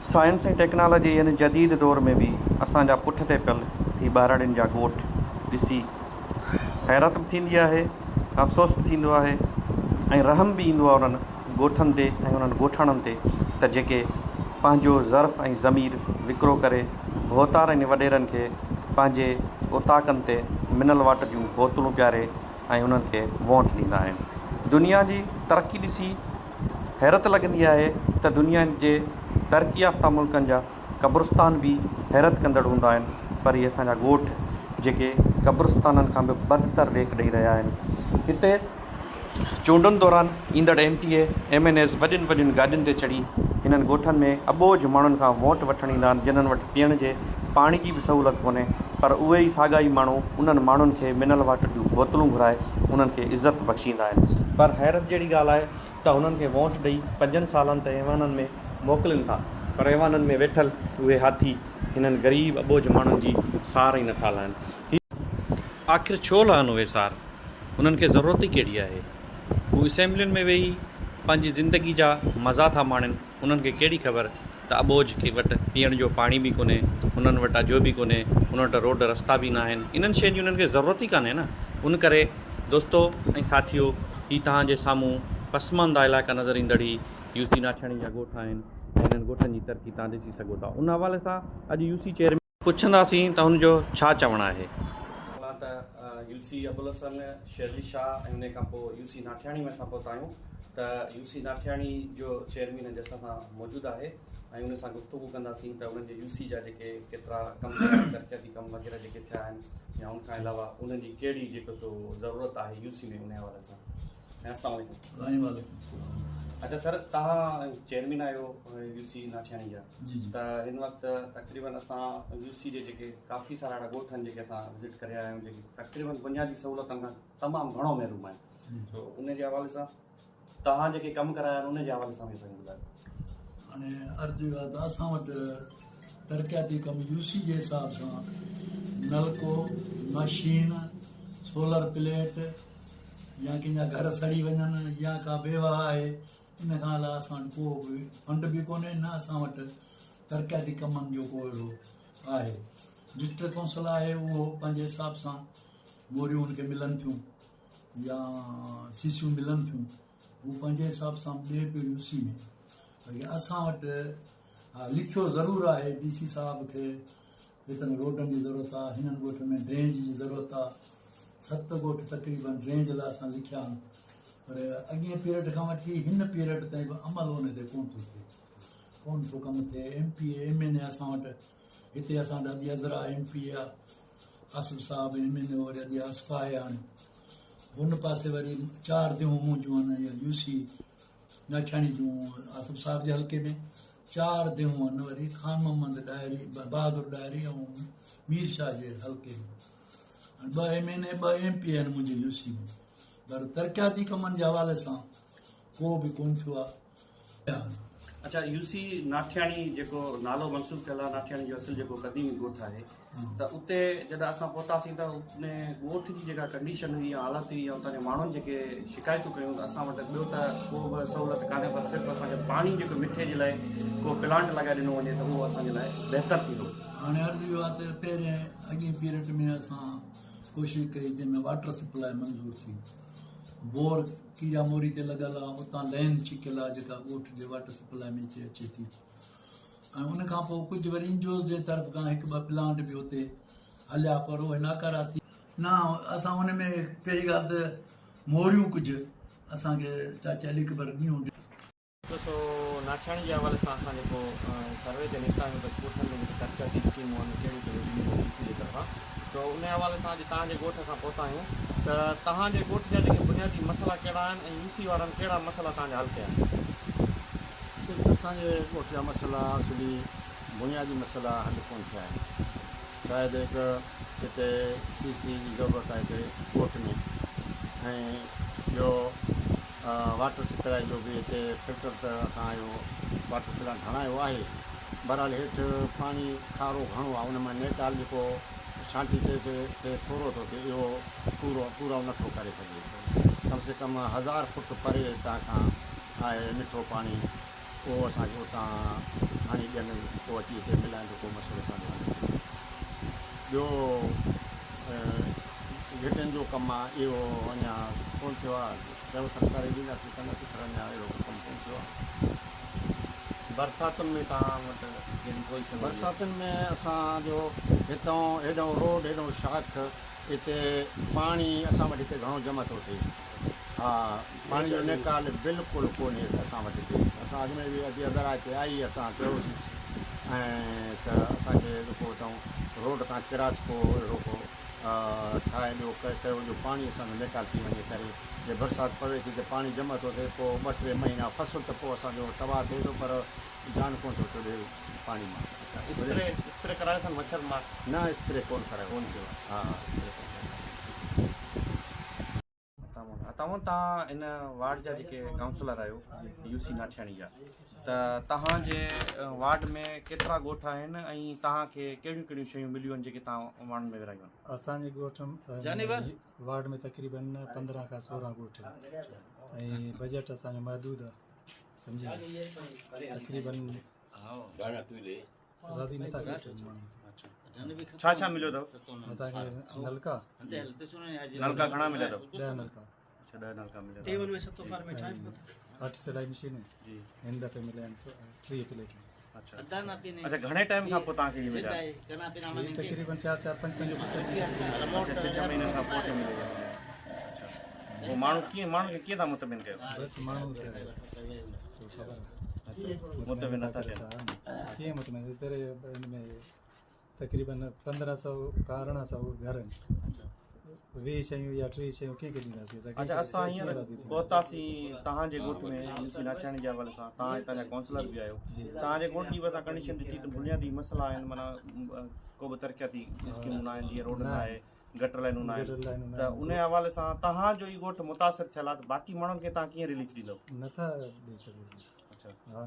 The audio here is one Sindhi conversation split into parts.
سائنس ۽ ٽيڪنالاجي يعني جديد دور ۾ به اسان جا پٺ تي پيل هي ٻهراڙين جا ڳوٺ ڏسي حيرت به ٿيندي آهي، افسوس به ٿيندو آهي ۽ رحم به ايندو آهي انهن ڳوٺن تي ۽ انهن ڳوٺاڻن تي ته جيڪي پنهنجو ظرف ۽ ضمير وڪرو ڪري ڀوتار ۽ وڏيرن کي پنهنجي اوطاقن تي منرل واٽر جون بوتلون پياري ۽ انهن کي ووٽ ڏيندا آهن. دنيا جي ترقي ڏسي حيرت لڳندي آهي ته دنيا جي ترقي يافته ملڪن جا قبرستان به حيرت ڪندڙ هوندا آهن پر هي اسان جا ڳوٺ جيڪي قبرستانن کان به بدتر ڏيک ڏئي رهيا آهن. هتي چونڊن دوران ايندڙ M P A, M N As وڏين وڏين گاڏين تي چڙهي هنن ڳوٺن ۾ اٻوجهه ماڻهن کان ووٽ وٺڻ ايندا آهن جنھن وٽ پيئڻ جي پاڻي جي به سهولت ڪونهي پر اهي ئي ساڳا ئي ماڻهو انهن ماڻهن کي منرل واٽر جون بوتلون گهرائي انهن کي عزت بخشيندا آهن پر حيرت جهڙي ڳالهه آهي ته انهن کي ووٽ ڏئي پنجن سالن تائين ايوانن ۾ موڪلين ٿا پر ايوانن ۾ ويٺل اهي هاٿي هنن غريب اٻوجهه ماڻهن جي سار ئي نٿا لهن. هي آخر ڇو لهن اهي سار؟ انهن کي ضرورت ئي ڪهڙي آهي؟ هو اسيمبلين ۾ ويهي پنهنجي زندگي جا مزا ٿا ماڻين، انهن کي ڪهڙي خبر ته اٻوجهه کي وٽ پيئڻ جو پاڻي به ڪونهي، انهن وٽ اجهو به ڪونهي، انهن وٽ روڊ رستا به ناهن، انهن شين جي انهن کي ضرورت ئي ڪانهي نه. ان ڪري دوستو ۽ ساٿيو هي توهان جي سامهون پسمانده علائقا نظر ايندڙ هي يو سي ناٺياڻي جا ڳوٺ آهن ۽ انهن ڳوٺن جي ترقي توهان ڏسي سگهو ٿا. ان حوالي سان اڄ يو سي چيئرمين. پڇنداسين ته هن جو ڇا چوڻ آهي. مان ته يو سي ابوالحسن شيرزي شاهه ۽ انهي کان پوء يو سي ناٺياڻي ۾ اسان پهتا آهيون ته يو سي ناٺياڻي جو چيئرمين اڄ اسان سان موجود آهي ۽ ان سان گفتگو ڪنداسين ته انهن جي يو سي جا جيڪي ڪيترا ڪم ٿيا آهن ترقياتي ڪم وغيره جيڪي ٿيا آهن يا ان کان علاوه انهن جي ڪهڙي جيڪو سو ضرورت آهي يو سي ۾ انهي حوالي سان. السلام عليڪم. وعليڪم السلام. اچا سر توهان چيئرمين آهيو يو سي ناٺياڻي جا جي جي ته هن وقت تقريبن اسان يو سي جي جيڪي ڪافي سارا اهڙا ڳوٺ آهن جيڪي اسان وزٽ ڪري آيا آهيون جيڪي تقريبن بنيادي سهولتن کان تمام گهڻو محروم آهن سو ان جي حوالي سان توهان جيڪي ڪم ڪرايا آهن ان جي حوالي سان به اسان کي ٻڌايو. هاڻي عرض اهو آهي ته اسان وٽ ترقياتي ڪم يو سي جي حساب سان نلڪو، مشين، سولر پليٽ يا ڪنهن جا گهر سڙي وڃن يا ڪا بيواهه آهي ان کان علاوه اسان وٽ ڪو به فنڊ به ڪونهي نه اسان وٽ ترقياتي ڪمن جو ڪو اهڙو آهي. ڊسٽرڪٽ ڪائونسل آهي اهو پنهنجي حساب سان موريون ان کي ملن ٿيون يا سيسيون ملن ٿيون هو پنهنجي حساب سان ڏئي پيو يو سي ۾ باقي اسان وٽ ها لکيو ضرور آهي ڊي سي صاحب کي هتن روڊن جي ضرورت آهي هنن ڳوٺن ۾ ڊرينج جي ضرورت آهي ست ڳوٺ تقريبن ڊرينج لاء اسان لکيا آهن پر اڳئين پيريڊ کان وٺي هن پيريڊ تائين به عمل ان تي ڪونه ٿو ٿئي ڪونه ٿو ڪم ٿئي M P A M N A اسان وٽ هتي اسان وٽ ادي عذرا ايم پي اي آهي آصف صاحب ايم اين اي وري ادي آصفه آهي هاڻي هن پاسي وري چار ديهون منهنجون آهن يا يو سي ناٺياڻي جون آصف صاحب جي حلقي ۾ چار ديهون آهن وري خان محمد ڏاهري بهادر ڏاهري ۽ مير شاهه جي حلقي ۾ ٻه ايم اين اي ٻه ايم پي آهن منهنجي يو سي ۾ پر ترقياتي ڪمن جي حوالي سان ڪو به ڪونه ٿيو آهي. اڇا يو سي ناٺياڻي جيڪو نالو منسوب ٿيل آهي ناٺياڻي جو اصل جيڪو قديمي ڳوٺ آهي ته اتي جڏهن اسان پهتاسين ته ان ڳوٺ جي جيڪا ڪنڊيشن هئي يا حالت هئي يا اتان جي ماڻهن جيڪي شڪايتون ڪيون ته اسان وٽ ٻيو ته ڪو به سهولت ڪانهي پر صرف اسان کي پاڻي جيڪو مٺي جي لاء ڪو پلانٽ لڳائي ڏنو وڃي ته اهو اسان جي لاء بهتر ٿيندو. هاڻي عرض اهو آهي ته پهرين اڳئين پيريڊ ۾ اسان ڪوشش ڪئي جنهن ۾ واٽر سپلاء منظور ٿي بور ڪيريا موري تي لڳل آهي اتان لين ڇڪيل آهي جيڪا ڳوٺ جي واٽر سپلاء ۾ هتي اچي ٿي ۽ ان کان پوء ڪجهه وري انجوز جي طرف کان هڪ ٻه پلانٽ به اتي هليا پر اهي ناڪارا ٿي نه اسان ان ۾ پهرين ڳالهه ته موريون ڪجهه اسان کي چاچي علي اڪبر ڏنيون. سو ناٺياڻي جي حوالي سان اسان جيڪو سروي تي نڪتا آهيون ته ڳوٺن ۾ جيڪي ترقياتي اسڪيمون آهن ڪهڙيون ڪهڙيون ڏنيون ويون ڊي سي جي طرفان سو انهي حوالي سان اڄ توهان جي ڳوٺ اسان پهتا آهيون ته توهان جي ڳوٺ جا جيڪي بنيادي مسئلا ڪهڙا آهن ۽ يو سي وارن ڪهڙا مسئلا توهان جا حل ڪيا آهن. صرف اسان جي ڳوٺ جا مسئلا اصولي بنيادي مسئلا حل ڪونه ٿيا آهن شايد هڪ هتي سي سي جي ضرورت آهي هتي ڳوٺ ۾ ۽ ٻيو واٽر سپلائي جو به هتي فلٽر ته اسان اهو واٽر پلانٽ هڻايو آهي بهرحال هيٺ پاڻي کارو گهڻو آهي ان مان نيڪال جيڪو ڇانٽي ٿئي ٿي ٿورو ٿو ٿئي اهو پورو پورائو نٿو ڪري سگهي ڪم سي ڪم هزار فٽ پري هتان کان آهي مٺو پاڻي اهو اسان کي اتان هڻي ڏين ڪو اچي هتي ملائين ته ڪو مسئلو اسان جو حل ٿئي. ٻيو گهٽين جو ڪم آ اهو اڃا ڪونه ٿيو آ چيو اٿن ڪري ڏينداسين ڪنداسين پر اڃا اهڙو ڪو ڪم ڪونه ٿيو آ. برساتن ۾ توهان وٽ ڪهڙي پوزيشن هوندي آ؟ برساتن ۾ اسان جو هتان هيڏانهن روڊ هيڏانهن شاخ هتي پاڻي اسان وٽ هتي گهڻو جمع ٿو ٿئي. ها پاڻي جو نيڪال بلڪل ڪونهي اسان وٽ هتي. اسان اڳ ۾ به ادي اظهر هتي آئي اسان چيوسينس ۽ ته اسان کي جيڪو هتان روڊ کان ڪراس ڪو اهڙو ڪو ٺاهي ڏيو ڪيو جو پاڻي اسان جو نيڪال ٿي وڃي ڪري جي برسات پوي ٿي ته پاڻي جمع ٿو ٿئي پوء ٻه ٽي مهينا فصل ته پوء اسان جو تباهه ٿئي ٿو پر جان ڪونه ٿو ڇڏي پاڻي مان. اڇا اسپري اسپري ڪرايو اٿن مڇر مار؟ نه اسپري ڪونه ڪرايو. ڪونه ٿيو آهي. ها اسپري ڪونه ڪرايو. عطامون توهان هن وارڊ جا جيڪي ڪائونسلر آهيو يو سي ناٺياڻي جا ته توهان جي وارڊ ۾ ڪيترا ڳوٺ آهن ۽ توهان کي ڪهڙيون ڪهڙيون شيون مليون آهن جيڪي توهان ماڻهن ۾ ورهايون آهن؟ اسان جي ڳوٺ وارڊ ۾ تقريبن 15 کان 16 ڳوٺ آهن ۽ بجيٽ اسان جو محدود آهي سمجهي تقريبن راضي نٿا ڪري سگهون ماڻهن کي. ڇا ڇا مليو اٿو؟ اسان کي نلڪا. نلڪا گهڻا مليا اٿو؟ 10 نلڪا. اڇا 10 نلڪا مليا اٿو. 8 سلائي مشينون جي هن دفعي مليا آهن 30 پليٽون. اڇا اڇا گهڻي ٽائيم کان پوء توهان کي اهي مليا؟ هي تقريبن 4 4 5 5 جو ٿي ويو. اڇا 6 6 مهينن کان پوء ٿو ملي. اڇا پوء ماڻهو ڪيئن ماڻهن کي ڪيئن ٿا مطمئن ڪيو؟ بس ماڻهو ته خبر مطمئن نٿا ٿين. ڪيئن مطمئن تيري ان ۾ تقريبن 1500 کان 1800 گهر آهن. 20 شيون يا 30 شيون ڪنهن کي ڏينداسين اسان؟ اڇا اسان هينئر پهتاسين توهان جي ڳوٺ ۾ يو سي ناٺياڻي جي حوالي سان توهان هتان جا ڪائونسلر به آهيو. توهان جي ڳوٺ جي به اسان ڪنڊيشن ڏٺي ته بنيادي مسئلا آهن معنيٰ ڪو به ترقياتي اسڪيمون نه آهن جيئن روڊ نه آهي گٽر لائنون نه آهن ته ان حوالي سان توهان جو ئي ڳوٺ متاثر ٿيل آهي ته باقي ماڻهن کي توهان ڪيئن رليف ڏيندو؟ نٿا ڏئي سگهون. اڇا ها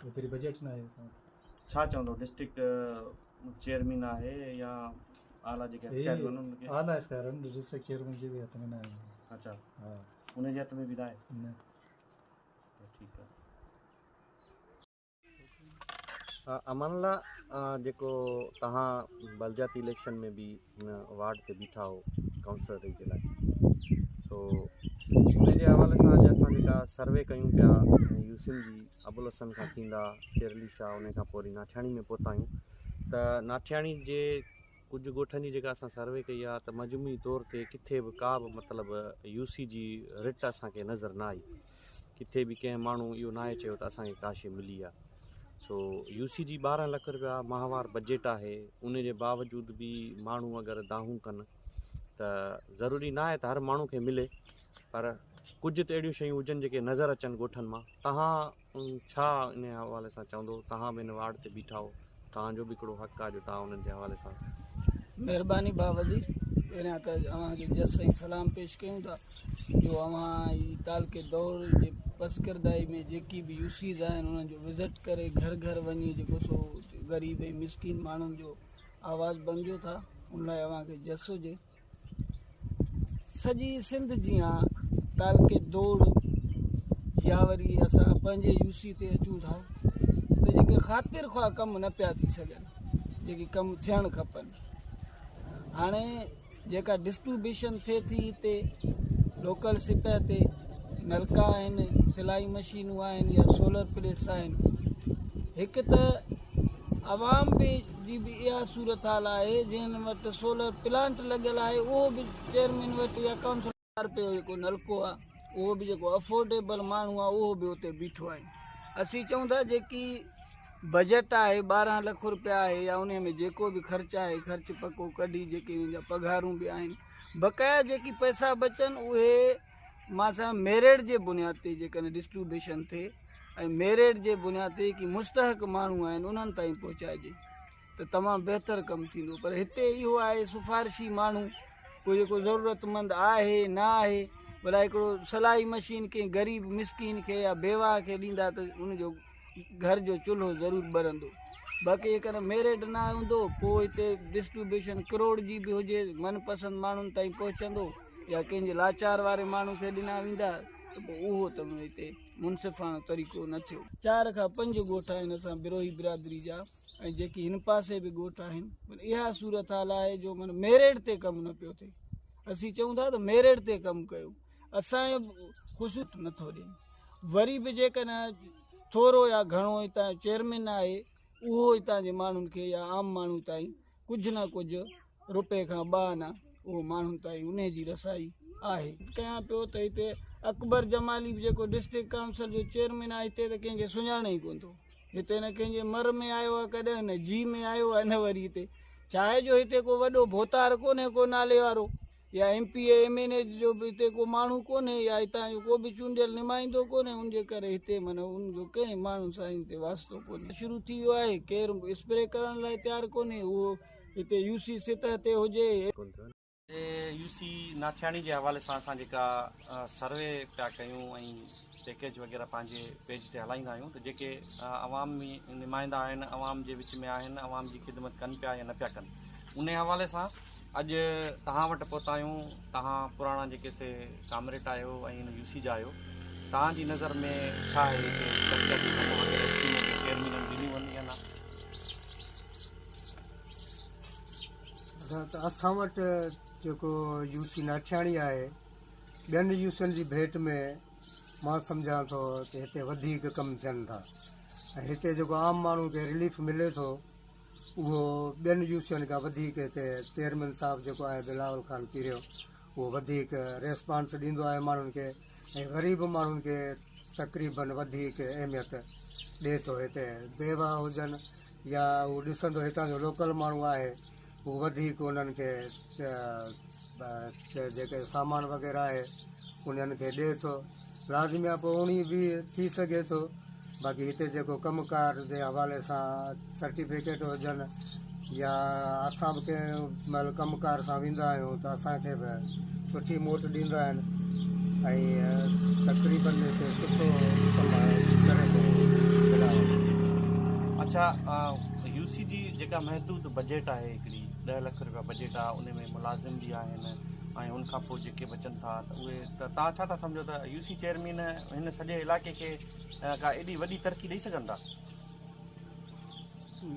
ايتري بجيٽ نه آهي اسان وٽ. ڇا چوندو ڊسٽرڪٽ چيئرمين آهي يا اعليٰ جيڪي اختيار آهن انهن کي؟ اعليٰ اختيار آهن ڊسٽرڪٽ چيئرمين جي به هٿ ۾ نه آهي. اڇا ها ان جي هٿ ۾ به نه آهي؟ نه. ٺيڪ آهي. امان الله جيڪو توهان بلدياتي اليڪشن ۾ به هن وارڊ تي بيٺا هو ڪائونسلري جي لاء سو ان جي حوالي سان اڄ اسان جيڪا سروي ڪيون پيا يوسين جي ابوالحسن کان ٿيندا شير علي شاهه ان کان پوء وري ناٺياڻي ۾ پهتا آهيون ته ناٺياڻي جي ڪجهه ڳوٺن جي جيڪا اسان سروي ڪئي آهي ته مجموعي طور تي ڪٿي به ڪا به مطلب يو سي جي رٽ اسان کي نظر نه آئي ڪٿي به ڪنهن ماڻهو اهو ناهي چيو ته اسان کي ڪا شيء ملي آهي سو يو سي جي 12 لک روپيا ماهوار بجيٽ آهي ان جي باوجود به ماڻهو اگر دانهون ڪن ته ضروري ناهي ته هر ماڻهو کي ملي پر ڪجهه ته اهڙيون شيون هجن جيڪي نظر اچن ڳوٺن مان. توهان ڇا ان حوالي سان چوندو؟ توهان به هن وارڊ تي بيٺا آهو، توهان جو به هڪڙو حق آهي جو توهان انهن جي حوالي سان. مهرباني ڀاء وزير، پهريان ته اوهان کي جس ۽ سلام پيش ڪيون ٿا جو اوهان هي تعلقي دور جي پسگردائي ۾ جيڪي به يو سيز آهن انهن جو وزٽ ڪري گهر گهر وڃي جيڪو سو غريب ۽ مسڪين ماڻهن جو آواز بڻجو ٿا ان لاء اوهان کي جس هجي. سڄي سنڌ جيان تعلقي دوڙ يا وري اسان پنهنجي يو سي تي اچون ٿا ته جيڪي خاطر خواهه ڪم نه پيا ٿي سگهن جيڪي ڪم ٿيڻ کپن هاڻي جيڪا ڊسٽريبيوشن ٿئي ٿي هتي لوڪل سطح تي نلڪا آهن سلائي مشينون آهن يا سولر پليٽس آهن هڪ ته عوام به جي به اها صورتحال آهي جنهن وٽ سولر پلانٽ لڳل آهي اهو به چيئرمين وٽ يا ڪائونسلر روپيه جو جيڪو نلڪو آهي اهو به جيڪو افورڊيبل ماڻهو آهي اهو به اتي بيٺو آهي اسين چئون ٿا جيڪي بجيٽ آهي 12 لک روپيا آهي يا ان ۾ جيڪو به خرچ آهي خرچ پڪو ڪڍي جيڪي ان جا پگهارون به آهن بقايا جيڪي پئسا بچن اهي مان سان ميرٽ جي بنياد تي جيڪڏهن ڊسٽريبيوشن ٿئي ۽ ميرٽ جي بنياد تي جيڪي مستحق ماڻهو آهن انهن تائين پهچائجي ته تمام بهتر ڪم ٿيندو پر هتي اهو آهي سفارشي ماڻهو ڪو جيڪو ضرورت مند آهي نه آهي ڀلا هڪڙو سلائي مشين ڪنهن غريب مسڪين کي يا بيواهه کي ڏيندا ته ان جو گهر جو چلهو ضرور ٻرندو باقي جيڪڏهن ميرٽ نه هوندو پوء هتي ڊسٽريبيوشن ڪروڙ جي به هجي من پسند ماڻهن تائين پهچندو يا ڪنهن جي لاچار واري ماڻهو کي ڏنا ويندا ته ته پوء اهو ته هتي منصفاڻو طريقو نه ٿيو. چار کان پنج ڳوٺ آهن اسان بروهي برادري جا ۽ جيڪي هن پاسي به ڳوٺ آهن پر اها صورتحال آهي جو معنيٰ ميرٽ تي ڪم نه پيو ٿئي. اسين چئون ٿا ته ميرٽ تي ڪم ڪيو اسان خصوص نٿو ڏين وري به جيڪڏهن ٿورو يا گهڻو هتان جو چيئرمين آهي اهو هتان جي ماڻهن کي يا عام ماڻهو تائين ڪجهه نه ڪجهه روپئي کان ٻه آنا اهو ماڻهن تائين انهي جي رسائي آهي. ڪيان پيو ته هتي اڪبر جمالي به جيڪو ڊسٽرڪٽ ڪائونسل جو چيئرمين آهي هتي ته ڪنهن کي سڃاڻي ئي ڪونه ٿو. هتي نه ڪنهن جي مر ۾ آيو آهي ڪڏهن نه جي ۾ آيو آهي نه وري هتي ڇا آهي جو هتي ڪو وڏو ڀوتار ڪونهي ڪو نالي وارو يا M P A M N A جو به هتي ڪو ماڻهو ڪونهي يا هتان جو ڪو به چونڊيل نمائندو ڪونهي ان جي ڪري هتي معنيٰ ان جو ڪنهن ماڻهو سان هتي واسطو ڪونهي شروع ٿي ويو آهي ڪير اسپري ڪرڻ لاء تيار ڪونهي اهو هتي يو سي سطح تي هجي. يو سي ناٿياڻي جي حوالي سان اسان جيڪا سروي پيا ڪيون ۽ پيڪيج وغيره پنهنجي پيج تي هلائيندا آهيون ته جيڪي عوام ۾ نمائندا آهن عوام جي وچ ۾ آهن عوام جي خدمت ڪن پيا يا نه پيا ڪن انهي حوالي سان اڄ توهان وٽ پهتا آهيون توهان پراڻا جيڪي سي ڪامريٽ آهيو ۽ هن يو سي جا آهيو توهان جي نظر ۾ ڇا آهي هتي ترقياتي ڪم وغيره اسڪيمون ڪي چيئرمينن ڏنيون آهن يا نه؟ ادا ته اسان وٽ جيڪو يو سي ناٺياڻي آهي ٻين يو سين جي ڀيٽ ۾ مان سمجهان ٿو ته هتي وڌيڪ ڪم ٿين ٿا ۽ هتي جيڪو عام ماڻهو کي رليف ملي ٿو اهو ٻين يو سين کان وڌيڪ هتي چيئرمين صاحب جيڪو آهي بلاول خان پيريو اهو وڌيڪ ريسپانس ڏيندو آهي ماڻهن کي ۽ غريب ماڻهن کي تقريبن وڌيڪ اهميت ڏئي ٿو هتي بيواهه هجن يا هو ڏسندو هتان جو لوڪل ماڻهو آهي هو وڌيڪ انهن کي جيڪي سامان وغيره آهي انهن کي ڏئي ٿو لازمي آهي پوء اوڻي به ٿي سگهي ٿو باقي هتي جيڪو ڪم ڪار جي حوالي سان سرٽيفڪيٽ هجن يا اسان به ڪنهن مهل ڪم ڪار سان ويندا آهيون ته اسان کي به سٺي موٽ ڏيندا آهن ۽ تقريبن هتي سٺو ڪم ڪري ٿو بلاول. اڇا يو سي جي جيڪا محدود بجيٽ آهي هڪڙي ڏهه لک روپيا بجيٽ آهي ان ۾ ملازم به آهن ۽ ان کان پوء جيڪي بچن ٿا ته اهي ته توهان ڇا ٿا سمجهو ته يو سي چيئرمين هن سڄي علائقي کي ڪا ايڏي وڏي ترقي ڏئي سگهن ٿا؟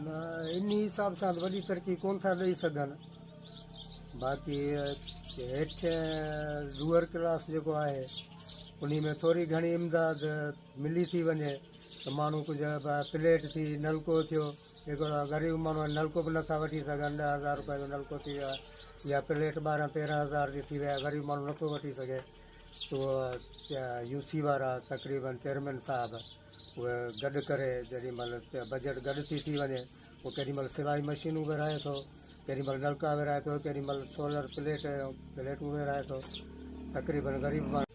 نه انهي حساب سان ته وڏي ترقي ڪونه ٿا ڏئي سگهن باقي هيٺ لوئر ڪلاس جيڪو آهي انهي ۾ ٿوري گهڻي امداد ملي ٿي وڃي ته ماڻهو ڪجهه پليٽ ٿي نلڪو ٿيو هڪڙو غريب ماڻهو نلڪو به نٿا وٺي سگهن 10,000 روپئي جو نلڪو ٿي ويو آهي يا پليٽ 12 13 هزار جي ٿي وئي آهي غريب ماڻهو نٿو وٺي سگهي تو يو سي وارا تقريبن چيئرمين صاحب اهي گڏ ڪري جيڏي مهل بجيٽ گڏ ٿي ٿي وڃي پوء ڪيڏي مهل سلائي مشينون ورهائي ٿو ڪيڏي مهل نلڪا ورهائي ٿو ڪيڏي مهل سولر پليٽ پليٽون ورهائي ٿو تقريبن غريب ماڻهو.